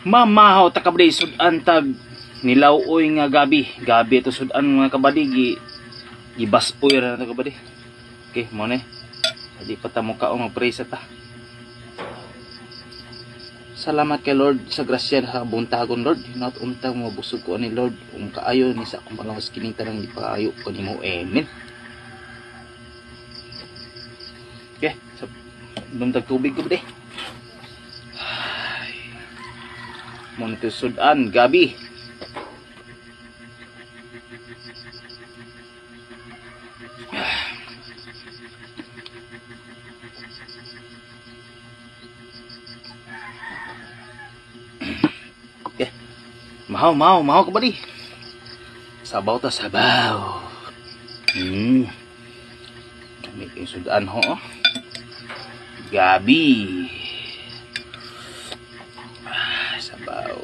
Mamahaw ta, kabady, sudan tag nilaw-oy nga gabi. Gabi to sudan, mga kabady, gibasoy ra na to, kabady. Okay, mo ni. Di pa ta mo kaon, magpray sa ta. Salamat kay Lord sa grasya sa buntagon, Lord. Hinaut unta mo busog ko ani, Lord. Ug kaayo ni sa akong panglawas kining tanang ipaayo ko nimo. Amen. Okay, so inom tag tubig ko, kabady. Ay. Mo ni sudan gabi. Okay. Mahaw, mahaw, mahaw, kabady. Sabaw ta, sabaw. May kayong sudan ho. Oh. Gabi. Ah, sabaw.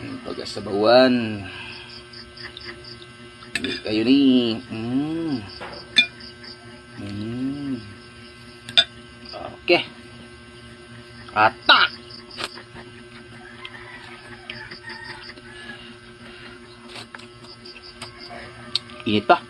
Yung pagkasabawan. Hindi kayo ni. Okay. Atak! Init pa.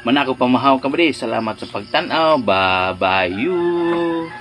Manako pamahaw, kabady. Salamat sa pagtanaw. Bye-bye you.